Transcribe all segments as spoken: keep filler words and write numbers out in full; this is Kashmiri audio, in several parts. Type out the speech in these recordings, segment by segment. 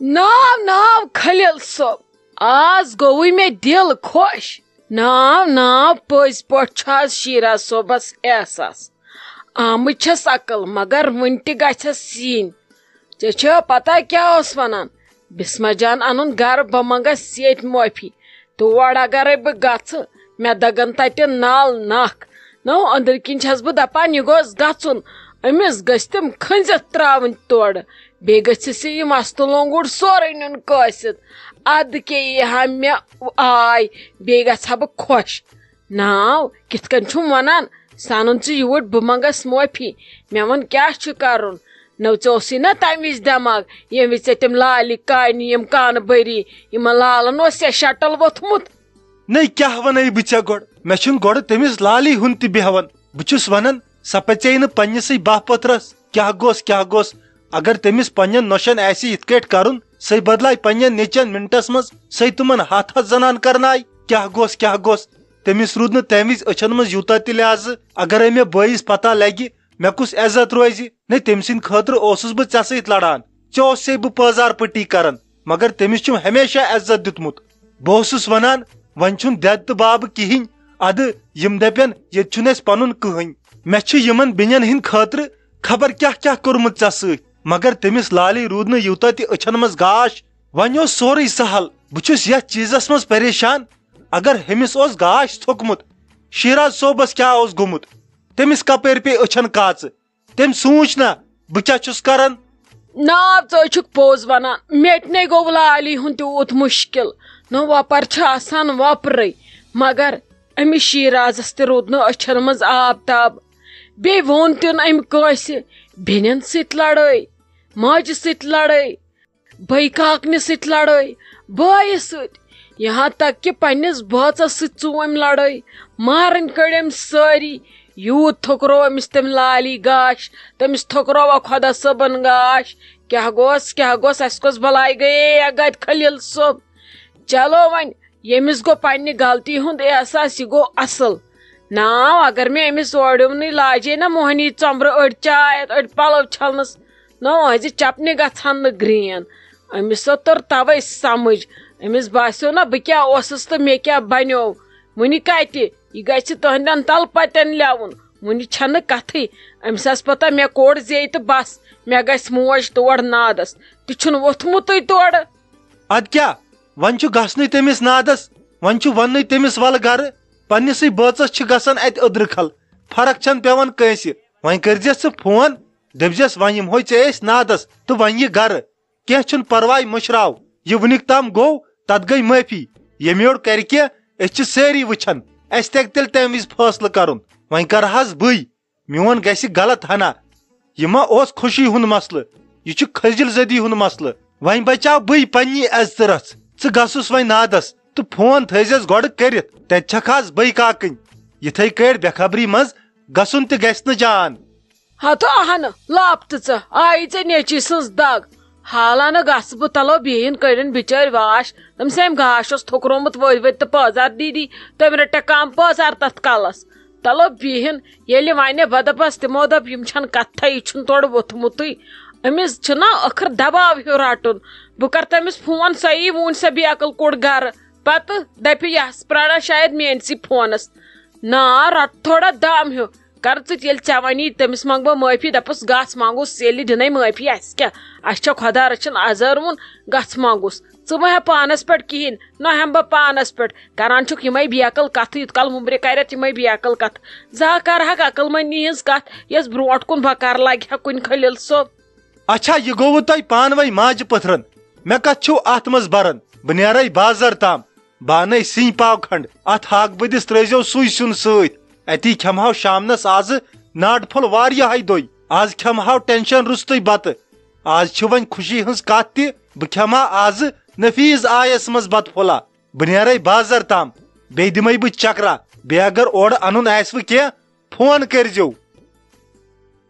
ناو ناو خلیل صٲب، آز گوٚوٕے مےٚ دِل خۄش۔ ناو ناو پٔزۍ پٲٹھۍ چھُ آز شیراز صٲبس احساس۔ آمٕژ چھس عقل، مگر وُنہِ تہِ گژھس یِنۍ۔ ژےٚ چھےٚ پتہ کیٛاہ اوس ونان؟ بسمہ جان انُن گرٕ، بہٕ منگس ییٚتہِ معٲفی۔ تور اگرے بہٕ گژھٕ، مےٚ دگن تتہِ نل نکھ۔ نو، أنٛدرۍ کِنۍ چھس بہٕ دپان، یہِ گوٚژھ گژھُن، أمِس گٔژھۍ تِم کھٔنزِتھ ترٛاوٕنۍ تورٕ۔ بیٚیہِ گٔژھِس یہِ مستہٕ لونٛگُر سورُے نیُن کٲسِتھ۔ ادٕ کے یی ہا مےٚ آے، بیٚیہِ گژھٕ ہا بہٕ خۄش۔ ناو، کِتھ کٔنۍ چھُم ونان؟ سنُن ژٕ یوٗرۍ، بہٕ منگس معٲفی۔ مےٚ ووٚن، کیٛاہ چھُ کرُن؟ نو، ژےٚ اوسُے نا تمہِ وِزِ دٮ۪ماغ، ییٚمہِ وِزِ ژےٚ تِم لالہِ کانہِ، یِم کانہٕ بٔری، یِمن لالن اوس ژےٚ شٹل ووٚتھمُت۔ نٔے کیٛاہ ونے بہٕ ژےٚ گۄڈٕ؟ مےٚ چھُنہٕ گۄڈٕ تٔمِس لالہِ ہُنٛد تہِ بیہوان۔ بہٕ چھُس ونان، سۄ پژے نہٕ پننِسٕے باہ پٔتھرس۔ کیٛاہ گوٚژھ، کیٛاہ گوٚژھ؟ اگر تٔمِس پننٮ۪ن نۄشن آسہِ یِتھ کٲٹھۍ کرُن، سۄے بدلایہِ پننٮ۪ن نیچن منٹس منٛز، سۄے تِمن ہتھ ہتھ زنان کرنایہِ۔ کیٛاہ گوٚژھ، کیٛاہ گوٚژھ؟ تٔمِس روٗد نہٕ تمہِ وِزِ أچھن منٛز یوٗتاہ تہِ لحاظہٕ۔ اگرے مےٚ بٲیِس پتہ لگہِ، مےٚ کُس عزت روزِ؟ نے، تٔمۍ سٕنٛدِ خٲطرٕ اوسُس بہٕ ژےٚ سۭتۍ لڑان، ژےٚ اوسے بہٕ پٲزار پٹی کران، مگر تٔمِس چھُم ہمیشہ عزت دیُتمُت۔ بہٕ اوسُس ونان، وۄنۍ چھُنہٕ دٮ۪د تہٕ بابہٕ کِہیٖنۍ، ادٕ یِم دپن، ییٚتہِ چھُنہٕ اَسہِ پنُن کٕہٕنۍ۔ مےٚ چھُ یِمن بیٚنٮ۪ن ہٕنٛدِ خٲطرٕ خبر کیٛاہ کیٛاہ کوٚرمُت ژےٚ سۭتۍ، مگر تٔمِس لالہِ روٗد نہٕ یوٗتاہ تہِ أچھن منٛز گاش۔ وۄنۍ اوس سورُے سہل۔ بہٕ چھُس یتھ چیٖزس منٛز پریشان، اگر ہُمِس اوس گاش ژھوٚکمُت، شیراز صٲبس کیٛاہ اوس گوٚمُت؟ تٔمِس کپٲرۍ پیٚیہِ أچھن کاژٕ؟ تٔمۍ سوٗنچ نہ، بہٕ کیٛاہ چھُس کران؟ ناو، ژٕ چھُکھ پوٚز ونان، مےٚ تہِ نے گوٚو لالی ہُنٛد تیوٗت مُشکِل۔ نہ وۄپر چھِ آسان وۄپرٕے، مگر أمِس شیرازس تہِ روٗد نہٕ أچھن منٛز آب تاب۔ بیٚیہِ ووٚن تہِ نہٕ أمۍ کٲنٛسہِ، بیٚنٮ۪ن سۭتۍ لڑٲے، ماجہِ سۭتۍ لڑٲے، بٲے کاکنہِ سۭتۍ لڑٲے، بٲیِس سۭتۍ، یہاں تک کہ پننِس بٲژس سۭتۍ ژوٗ أمۍ لڑٲے، مارٕنۍ کٔڑۍ أمۍ سٲری۔ یوٗت تھوٚکرو أمِس تٔمۍ لالی گاش، تٔمِس تھوٚکرووا خۄدا صٲبن گاش۔ کیٛاہ گوٚژھ، کیٛاہ گوٚژھ، اَسہِ کۄس بلاے گٔیے یا گتہِ خلیل صٲب؟ چلو وۄنۍ، ییٚمِس گوٚو پننہِ غلطی ہُنٛد احساس، یہِ گوٚو اصل۔ ناو، اگر مےٚ أمِس اورٕ یِمنٕے لاجے نا موہنی ژۄمبرٕ، أڑۍ چاے، أڑۍ پلو چھلنس، نہ أہنٛزِ چپنہِ گژھن نہٕ گرٛین۔ أمِس ہا توٚر توے سمجھ۔ أمِس باسیو نہ بہٕ کیٛاہ اوسُس تہٕ مےٚ کیٛاہ بنیو۔ وُنہِ کتہِ؟ یہِ گژھِ تُہنٛدٮ۪ن تلپتٮ۪ن لیوُن۔ وُنہِ چھنہٕ کتھٕے۔ أمِس آسہِ پتہ مےٚ کوٚڑ زیٚیہِ تہٕ بس، مےٚ گژھِ موج تور نادس۔ تہِ چھُنہٕ ووٚتھمُتٕے تورٕ۔ ادٕ کیٛاہ؟ وۄنۍ چھُ گژھنُے تٔمِس نادس، وۄنۍ چھُ وننُے تٔمِس ولہٕ گرٕ۔ پننِسٕے بٲژس چھِ گژھان اتہِ أدرٕ کھل، فرق چھنہٕ پٮ۪وان کٲنٛسہِ۔ وۄنۍ کٔرۍزٮ۪س ژٕ فون، دٔپۍزٮ۪س، وۄنۍ یِمہوے ژےٚ أسۍ نادس تہٕ وۄنۍ یہِ گرٕ۔ کینٛہہ چھُنہٕ پرواے، مٔشراو۔ یہِ وٕنیُک تام گوٚو، تتھ گٔے معٲفی۔ ییٚمہِ یورٕ کرِ کینٛہہ، أسۍ چھِ سٲری وٕچھان۔ اسہِ تہِ ہیٚکہِ تیٚلہِ تمہِ وِزِ فٲصلہٕ کرُن۔ وۄنۍ کرٕ حظ بٕے۔ میون گژھِ غلط ہنا۔ یہِ ما اوس خوشی ہُنٛد مسلہٕ، یہِ چھُ خجل زدی ہُنٛد مسلہٕ۔ وۄنۍ بچاو بٕے پننی عزتہٕ رژھ۔ ژٕ گژھُس وۄنۍ نادس تہٕ فون تھٲیزٮ۪س گۄڈٕ کٔرِتھ، تتہِ چھکھ آز بٕے کاکٕنۍ۔ یِتھے کٲٹھۍ بے خبری منٛز گژھُن تہِ گژھِ نہٕ جان۔ ہتہٕ اہنہٕ، لاپتہٕ ژٕ، آیی ژےٚ نیچی سٕنٛز دگ۔ حالانہٕ گژھٕ بہٕ تلو بیہن کٔرِن بِچٲرۍ واش، تٔمۍ سٕے أمۍ گاش اوس تھوٚکرومُت ؤدۍ ؤدۍ تہٕ پٲزار دیٖدی، تٔمۍ رٔٹہ کم پٲزار تتھ کلس۔ تلو بیہن، ییٚلہِ ونے بہٕ دپس، تِمو دوٚپ، یِم چھنہٕ کتھے، یہِ چھُنہٕ تورٕ ووٚتھمُتٕے۔ أمِس چھُنہ ٲخٕر دباو ہیوٗ رٹُن۔ بہٕ کرٕ تٔمِس فون، سۄ یی وُنۍ سۄ بیکل کوٚٹ گرٕ۔ پتہٕ دپہِ، یہِ آسہِ پراران شاید میٲنسٕے فونس۔ نا، رٹ تھوڑا دم ہیوٗ۔ کر ژٕ تہِ، ییٚلہِ ژےٚ وَنی، تٔمِس منٛگہٕ بہٕ معٲفی، دَپَس، "گژھ، منٛگو سُہ ییٚلہِ دِنَے معٲفی، اَسہِ کیٛاہ؟ اَسہِ چھا خۄدا رٔچھِن عذٲروُن، گژھ منٛگُس۔ ژٕ مہ ہےٚ پانَس پٮ۪ٹھ کِہیٖنۍ، نہ ہٮ۪مہٕ بہٕ پانَس پٮ۪ٹھ۔ کران چھُکھ یِمَے بیکل کَتھٕ، یوٗت کال وُمبرِ کَرٮ۪تھ یِمَے بیکل کَتھٕ۔ زانٛہہ کَرٕ ہاکھ عقل مندی ہِنٛز کَتھ، یۄس برونٛٹھ کُن بکار لَگہِ ہا کُنہِ خلیل صٲب۔" اچھا، یہِ گوٚوٕ تۄہہِ پانہٕ وَنۍ ماجہِ پٔتھرَن؟ مےٚ کَتھ چھُو اَتھ منٛز بَران؟ بہٕ نیرَے بازر تام۔ بہٕ اَنَے سِنۍ پاو کھنٛڈ، اَتھ ہاکہٕ بٔدِس ترٛٲیزیو سُے سیُن سۭتۍ۔ اَتی کھٮ۪مہٕ ہاو شامنَس آزٕ ناٹہٕ پھوٚل واریاہَے دۄہہِ۔ آز کھٮ۪مہٕ ہاو ٹینشن روٚستُے بَتہٕ۔ آز چھِ وۄنۍ خوشی ہٕنٛز کَتھ تہِ، بہٕ کھٮ۪مہٕ ہا آزٕ نفیٖز آیَس منٛز بَتہٕ پھوٚلہ۔ بہٕ نیرَے بازر تام، بیٚیہِ دِمَے بہٕ چکرا۔ بیٚیہِ اگر اورٕ اَنُن آسِوٕ کینٛہہ، فون کٔرۍزیو۔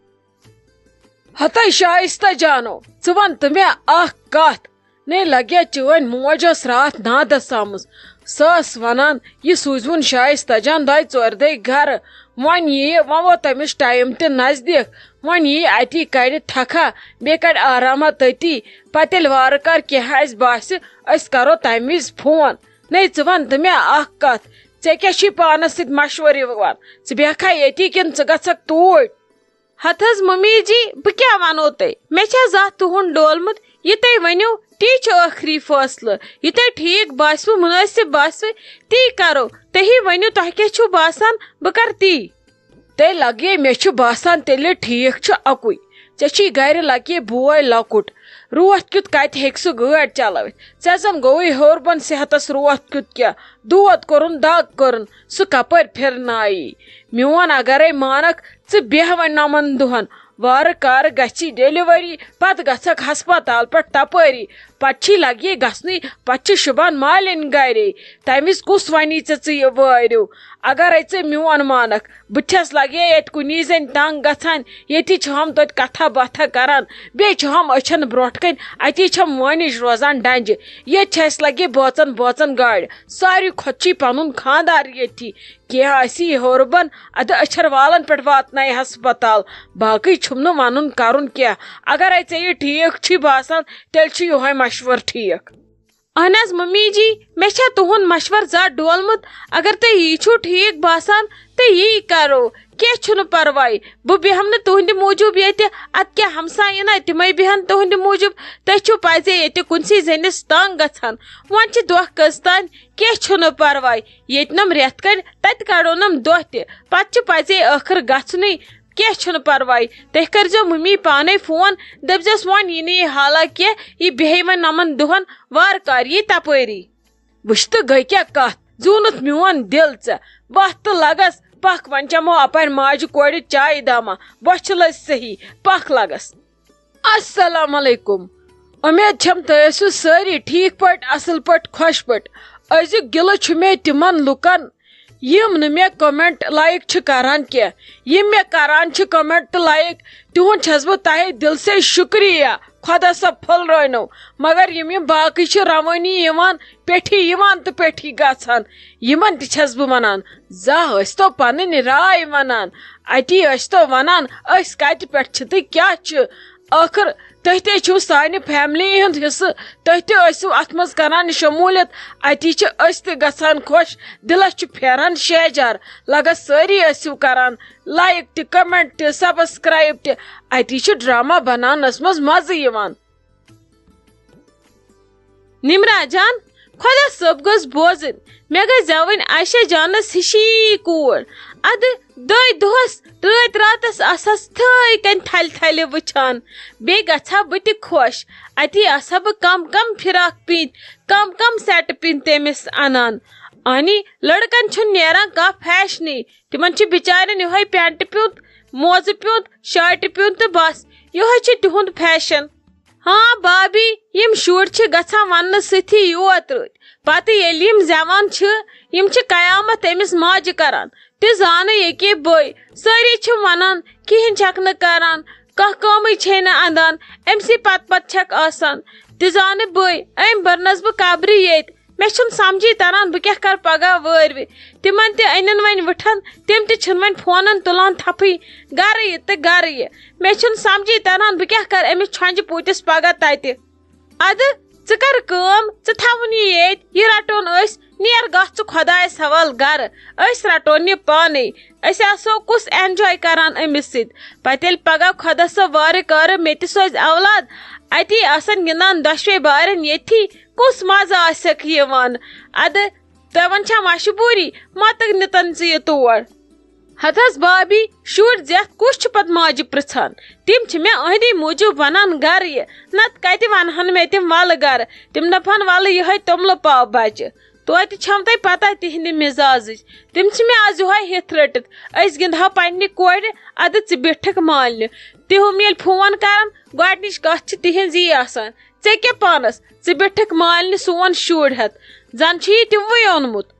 ہتے شائستہ جانو، ژٕ وَن تہٕ مےٚ اکھ کتھ۔ نے لگیا چٲنۍ موج ٲس راتھ نادس آمٕژ۔ سۄ ٲس وَنان، "یہِ سوٗزوُن شایستہ جان دۄیہِ ژورِ دۄہہِ گَرٕ۔ وۄنۍ یِیہِ، وۄنۍ ووت تٔمِس ٹایم تہِ نزدیٖک۔ وۄنۍ یِیہِ اَتی کَڑِ تھکھا، بیٚیہِ کَڑِ آرامہ تٔتی۔ پَتہٕ ییٚلہِ وارٕ کارٕ کینٛہہ اَسہِ باسہِ، أسۍ کَرو تَمہِ وِزِ فون۔ نَے ژٕ وَن تہٕ مےٚ اَکھ کَتھ، ژےٚ کیٛاہ چھُے پانَس سۭتۍ مَشوَرٕ یِوان؟ ژٕ بیٚہکھا ییٚتی کِنہٕ ژٕ گژھکھ توٗرۍ؟" ہتہٕ حظ ممی جی، بہٕ کیٛاہ وَنو تۄہہِ؟ مےٚ چھا زانٛہہ تُہُنٛد ڈولمُت؟ یہِ تُہۍ ؤنِو، تی چھُ ٲخری فٲصلہٕ۔ یہِ تۄہہِ ٹھیٖک باسِوٕ، مُنٲسِب باسِوٕ، تی کَرو۔ تُہی ؤنِو، تۄہہِ کیٛاہ چھُو باسان، بہٕ کَرٕ تی۔ تیٚلہِ لگے، مےٚ چھُ باسان، تیٚلہِ ٹھیٖک چھُ اَکُے۔ ژےٚ چھُے گَرِ لگے بوے لۄکُٹ۔ روتھ کیُتھ کَتہِ ہیٚکہِ سُہ گٲڑۍ چلٲوِتھ؟ ژےٚ زَن گوٚوُے ہیوٚر بۄن صحتَس روتھ کیُتھ کیٛاہ؟ دود کوٚرُن، دگ کوٚرُن، سُہ کَپٲرۍ پھِرنایی؟ میون اگرے مانکھ، ژٕ بیٚہہ وۄنۍ نَمَن دۄہَن۔ وارٕ کارٕ گژھی ڈیلیوری، پتہٕ گژھکھ ہسپتال پٮ۪ٹھ تپٲری۔ پتہٕ چھی لگی گژھنُے، پتہٕ چھِ شوٗبان مالِنۍ گرے۔ تمہِ وِزِ کُس ونی ژےٚ ژٕ یہِ وٲرِو؟ اگرے ژٕ میون مانکھ، بہٕ چھَس لگے ییٚتہِ کُنی زٔنۍ تنگ گژھان۔ ییٚتی چھِ ہم توتہِ کتھا باتھا کران، بیٚیہِ چھِ ہم أچھن برونٛٹھ کنہِ، اتی چھم وٲنِج روزان ڈنجہِ۔ ییٚتہِ چھِ اَسہِ لگے بٲژن بٲژن گاڑِ۔ ساروی کھۄتہٕ چھُے پنُن خاندار ییٚتی۔ کینٛہہ آسی ہیوٚر بۄن، ادٕ أچھر والن پٮ۪ٹھ واتنایہِ ہسپتال۔ باقٕے چھُم نہٕ ونُن کرُن کینٛہہ۔ اگرے ژےٚ یہِ ٹھیٖک چھُے باسان، تیٚلہِ چھُ یِہوے مشورٕ ٹھیٖک۔ اہن حظ ممی جی، مےٚ چھا تُہُنٛد مشورٕ زیادٕ ڈولمُت؟ اگر تۄہہِ یی چھُو ٹھیٖک باسان، تہٕ یی کرو۔ کینٛہہ چھُنہٕ پرواے، بہٕ بیٚہمہٕ نہٕ تُہنٛدِ موٗجوٗب ییٚتہِ۔ ادٕ کیٛاہ، ہمسایہِ یِنا، تِمے بیٚہن تُہنٛدِ موٗجوٗب۔ تُہۍ چھِو پزے ییٚتہِ کُنسٕے زٔنِس تنگ گژھان۔ وۄنۍ چھِ دۄہ کٔژ تام، کینٛہہ چھُنہٕ پرواے۔ ییٚتہِ نۄم رٮ۪تھ کٔڑۍ، تتہِ کڑو نۄم دۄہ تہِ۔ پتہٕ چھِ پزے ٲخٕر گژھنُے۔ کینٛہہ چھُنہٕ پرواے، تُہۍ کٔرۍزیو مُمی پانے فون، دٔپزیوس وۄنۍ یی نہٕ یہِ حالا کینٛہہ، یہِ بیٚہہِ وۄنۍ نَمَن دۄہَن، وارٕ کارٕ یی تپٲری۔ وٕچھ تہٕ گٔے کیٛاہ کتھ، زیوٗنُتھ میون دِل ژےٚ۔ وَتھ تہٕ لگس، پکھ وۄنۍ چمو اپارِ ماجہِ کورِ چایہِ دامہ، بۄچھِ لٔج صحیح، پکھ لگس۔ السلام علیکم۔ اُمید چھم تُہۍ ٲسِو سٲری ٹھیٖک پٲٹھۍ، اصل پٲٹھۍ، خۄش پٲٹھۍ۔ أزیُک گِلہٕ چھُ مےٚ تِمن لُکن، یِم نہٕ مےٚ comment like چھِ کران کینٛہہ۔ یِم مےٚ کران چھِ comment تہٕ like، تِہُنٛد چھَس بہٕ تَہے دِل سے شُکریہ۔ خۄدا صٲب پھٔلرٲونو۔ مگر یِم یِم باقٕے چھِ روٲنی یِوان، پیٚٹھی یِوان تہٕ پیٚٹھی گژھان، یِمن تہِ چھَس بہٕ وَنان، زانٛہہ ٲسۍ تو پنٕنۍ راے وَنان، اَتی ٲسۍ تو وَنان، أسۍ کَتہِ پٮ۪ٹھ چھِ تہٕ کیٛاہ چھِ۔ ٲخٕر تُہۍ تہِ چھِو سانہِ family ہُنٛد حصہٕ، تُہۍ تہِ ٲسِو اَتھ منٛز کران شموٗلیت، اَتی چھِ أسۍ تہِ گژھان خۄش، دِلس چھُ پھیران شیجار۔ لگس سٲری ٲسِو کران like تہِ، comment تہِ، subscribe تہِ، اَتی چھُ drama بناونس منٛز مزٕ یِوان۔ نمرا جان، خۄدا صٲب گوٚژھ بوزٕنۍ، مےٚ گژھِ زٮ۪وٕنۍ عائشہ جانس ہِشی کوٗر۔ ادٕ دۄہے دۄہس، رٲتۍ راتس آسہس تھٲے کَنۍ تھلہِ تھلہِ وٕچھان۔ بیٚیہِ گژھٕ ہا بہٕ تہِ خۄش۔ اَتی آسہٕ ہا بہٕ کم کم فراک پیٖنتۍ، کم کم set پیٖنتۍ تٔمِس اَنان۔ اَنی لڑکن چھُنہٕ نیران کانٛہہ فیشنٕے۔ تِمن چھُ بِچارٮ۪ن یِہوٚے pant پیوٗنت، موزٕ پیوٗنت، shirt پیوٗنت تہٕ بس۔ یِہوٚے چھُ تِہُنٛد fashion۔ ہاں بابی، یِم شُرۍ چھِ گژھان وننہٕ سۭتی یوت رٕتۍ۔ پتہٕ ییٚلہِ یِم زٮ۪وان چھِ، یِم چھِ قیامت أمِس ماجہِ کران۔ تہِ زانہٕ ییٚکے بٔے۔ سٲری چھِ ونان، کِہیٖنۍ چھَکھ نہٕ کران، کانٛہہ کٲمٕے چھے نہٕ اندان، أمۍ سٕے پتہٕ پتہٕ چھَکھ آسان۔ تہِ زانہٕ بٔے، أمۍ بٔرنَس بہٕ قبرِ ییٚتہِ۔ مےٚ چھُنہٕ سمجھی تران، بہٕ کیٛاہ کرٕ پگاہ وٲرۍ وِ۔ تِمن تہِ أنِن وۄنۍ وٕٹھن، تِم تہِ چھِنہٕ وۄنۍ فونن تُلان تھپھٕے۔ گرٕ یہِ تہٕ گرٕ یہِ۔ مےٚ چھُنہٕ سمجھی تران، بہٕ کیٛاہ کرٕ أمِس چھۄنجہِ پوٗتِس پگاہ تتہِ۔ ادٕ ژٕ کر کٲم، ژٕ تھاوُن یہِ ییٚتۍ، یہِ رٹون أسۍ، نیر گژھ ژٕ خۄدایس حوالہٕ گرٕ، أسۍ رٹون یہِ پانے۔ أسۍ آسو کُس enjoy کران أمِس سۭتۍ؟ پتہٕ ییٚلہِ پگاہ خۄدا صٲب وارٕ کارٕ مےٚ تہِ سوزِ اولاد، اتی آسن گِنٛدان دۄشوے بارن ییٚتھی، کُس مزٕ آسٮ۪کھ یِوان؟ ادٕ تۄہہِ وۄنۍ چھا مجبوٗری، متہٕ نِتن ژٕ یہِ تور۔ ہتہٕ حظ بابی، شُرۍ زٮ۪تھ کُس چھُ پتہٕ ماجہِ پرژھان؟ تِم چھِ مےٚ أہنٛدی موٗجوٗب ونان گرٕ یہِ، نتہٕ کتہِ ونہن مےٚ تِم ولہٕ گرٕ؟ تِم دپہن ولہٕ یِہوٚے توٚملہٕ پاو بچہِ۔ توتہِ چھم تۄہہِ پتہ تِہنٛدِ مزازٕچ۔ تِم چھِ مےٚ از یِہوٚے ہِتھ رٔٹِتھ، أسۍ گِنٛدہو پننہِ کورِ، ادٕ ژٕ بیٖٹھکھ مالنہِ۔ تِہُم ییٚلہِ فون کرن، گۄڈنِچ کتھ چھِ تِہنٛز یی آسان، "ژےٚ کیٛاہ پانس؟ ژٕ بیٖٹھکھ مالنہِ سون شُر ہٮ۪تھ، زن چھُ یہِ تِموٕے اوٚنمُت۔"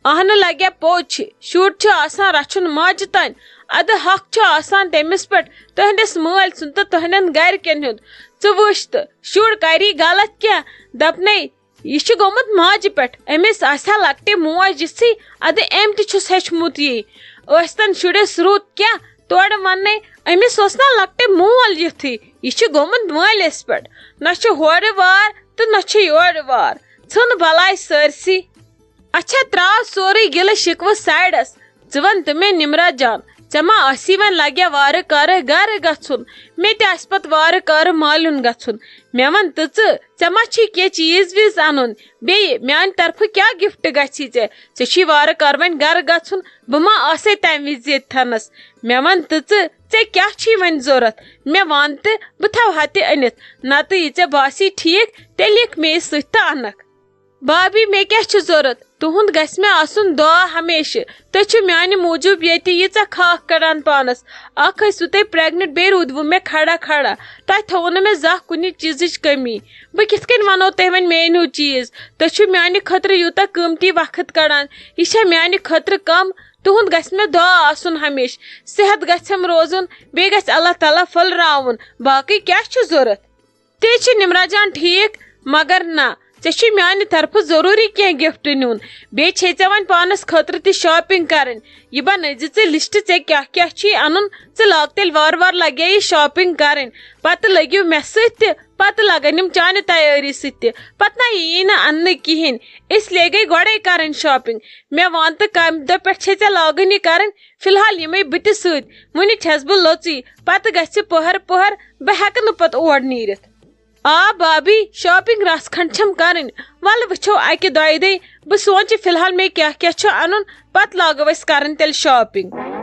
اہنہٕ لگیا پوٚز چھِ، شُر چھُ آسان رچھُن ماجہِ تانۍ، ادٕ حق چھُ آسان تٔمِس پٮ۪ٹھ، تُہنٛدِس مٲلۍ سُنٛد تہٕ تُہنٛدٮ۪ن گرِکٮ۪ن ہُنٛد۔ ژٕ وٕچھ تہٕ، شُر کری غلط کینٛہہ، دپنے، یہِ چھُ گوٚمُت ماجہِ پٮ۪ٹھ، أمِس آسہِ ہا لۄکٹہِ موج یِژھٕے، اَدٕ أمۍ تہِ چھُس ہیٚچھمُت یی۔ ٲسۍتن شُرِس رُت کیٛاہ، تورٕ وَننے أمِس اوس نا لۄکٹہِ مول یُتھُے۔ یہِ چھُ گوٚمُت مٲلِس پٮ۪ٹھ، نہ چھُ ہورٕ وار تہٕ نہ چھُ یورٕ وار، ژھٕن بلاے سٲرسٕے۔ اچھا، تراو سورُے گِلہٕ شِکوٕ سایڈس۔ ژٕ وَن تہٕ مےٚ، نِمرا جان، ژےٚ ما آسی وۄنۍ لگیا وارٕ کارٕ گرٕ گژھُن؟ مےٚ تہِ آسہِ پتہٕ وارٕ کارٕ مالیُن گژھُن۔ مےٚ وَن تہٕ ژٕ، ژےٚ ما چھی کینٛہہ چیٖز ویٖز اَنُن؟ بیٚیہِ میانہِ طرفہٕ کیٛاہ گفٹ گژھی ژےٚ؟ ژےٚ چھی وارٕ کارٕ وۄنۍ گرٕ گژھُن، بہٕ ما آسے تَمہِ وِزِ ییٚتہِ تھَنَس؟ مےٚ وَن تہٕ ژٕ، ژےٚ کیٛاہ چھی وۄنۍ ضوٚرَتھ؟ مےٚ وَن تہٕ بہٕ تھاوہا تہِ أنِتھ، نَتہٕ یہِ ژےٚ باسی ٹھیٖک، تیٚلہِ یِکھ مے سۭتۍ تہٕ اَنَکھ۔ بابی، مےٚ کیٛاہ چھُ ضوٚرَتھ؟ تُہُنٛد گژھِ مےٚ آسُن دُعا ہمیشہِ۔ تُہۍ چھِو میٛانہِ موٗجوٗب ییٚتہِ ییٖژاہ خاکھ کَڑان پانَس۔ اَکھ ٲسِو تُہۍ pregnant، بیٚیہِ روٗدوُ مےٚ کھڑا کھڑا۔ تۄہہِ تھوٚوُ نہٕ مےٚ زانٛہہ کُنہِ چیٖزٕچ کٔمی۔ بہٕ کِتھ کٔنۍ وَنو تۄہہِ وۄنۍ میٛٲنۍ ہیوٗ چیٖز؟ تُہۍ چھِو میٛانہِ خٲطرٕ یوٗتاہ قۭمتی وقت کَڑان۔ یہِ چھا میٛانہِ خٲطرٕ کَم؟ تُہُنٛد گژھِ مےٚ دُعا آسُن ہمیشہِ۔ صحت گژھٮ۪م روزُن، بیٚیہِ گژھِ اللہ تعالیٰ پھٔلراوُن۔ باقٕے کیٛاہ چھُ ضوٚرَتھ؟ تہِ چھِ نِمرا جان ٹھیٖک، مگر نہ، ژےٚ چھُے میانہِ طرفہٕ ضروٗری کینٛہہ گفٹ نیُن۔ بیٚیہِ چھے ژےٚ وۄنۍ پانس خٲطرٕ تہِ shopping کرٕنۍ۔ یہِ بنٲے زِ ژٕ list، ژےٚ کیٛاہ کیٛاہ چھُے انُن۔ ژٕ لاگ تیٚلہِ وارٕ وارٕ لگے یہِ shopping کرٕنۍ۔ پتہٕ لٔگِو مےٚ سۭتۍ تہِ، پتہٕ لگن یِم چانہِ تیٲری سۭتۍ تہِ۔ پتہٕ نہ یِیی نہٕ اننہٕ کِہیٖنۍ۔ اس لیے گٔے گۄڈے کرٕنۍ shopping۔ مےٚ وَن تہٕ، کمہِ دۄہ پٮ۪ٹھ چھے ژےٚ لاگٕنۍ یہِ کرٕنۍ؟ فی الحال یِمے بہٕ تہِ سۭتۍ۔ وُنہِ چھَس بہٕ لٔژٕے، پتہٕ گژھِ پٔہر پٔہر، بہٕ ہٮ۪کہٕ نہٕ پتہٕ اور نیٖرِتھ۔ آ بابی، shopping رژھ کھنڈ چھم کرٕنۍ۔ ولہٕ وٕچھو اکہِ دۄیہِ دۄہہِ۔ بہٕ سونچہٕ فی الحال مےٚ کیٛاہ کیٛاہ چھُ انُن، پتہٕ لاگو أسۍ کرٕنۍ تیٚلہِ shopping۔